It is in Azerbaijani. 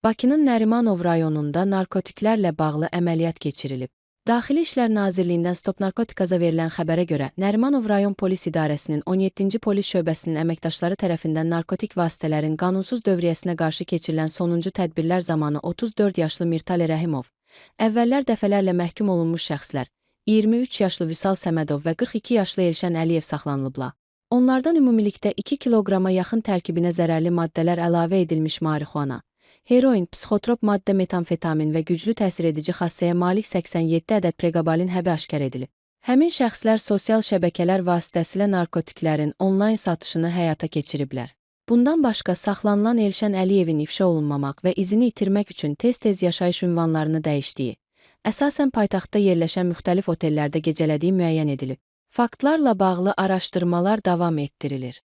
Bakının Nərimanov rayonunda narkotiklərlə bağlı əməliyyat keçirilib. Daxili İşlər Nazirliyindən Stop Narkotikaza verilən xəbərə görə Nərimanov rayon polis idarəsinin 17-ci polis şöbəsinin əməkdaşları tərəfindən narkotik vasitələrin qanunsuz dövriyyəsinə qarşı keçirilən sonuncu tədbirlər zamanı 34 yaşlı Mirtale Rəhimov, əvvəllər dəfələrlə məhkum olunmuş şəxslər, 23 yaşlı Vüsal Səmədov və 42 yaşlı Elşən Əliyev saxlanılıblar. Onlardan ümumilikdə 2 kiloqrama yaxın tərkibinə zərərli maddələr əlavə edilmiş marixuana, heroin, psixotrop maddə metamfetamin və güclü təsir edici xassəyə malik 87 ədəd preqabalin həbi aşkar edilib. Həmin şəxslər sosial şəbəkələr vasitəsilə narkotiklərin onlayn satışını həyata keçiriblər. Bundan başqa saxlanılan Elşən Əliyevin ifşa olunmamaq və izini itirmək üçün tez-tez yaşayış ünvanlarını dəyişdiyi, əsasən paytaxtda yerləşən müxtəlif otellərdə gecələdiyi müəyyən edilib. Faktlarla bağlı araşdırmalar davam etdirilir.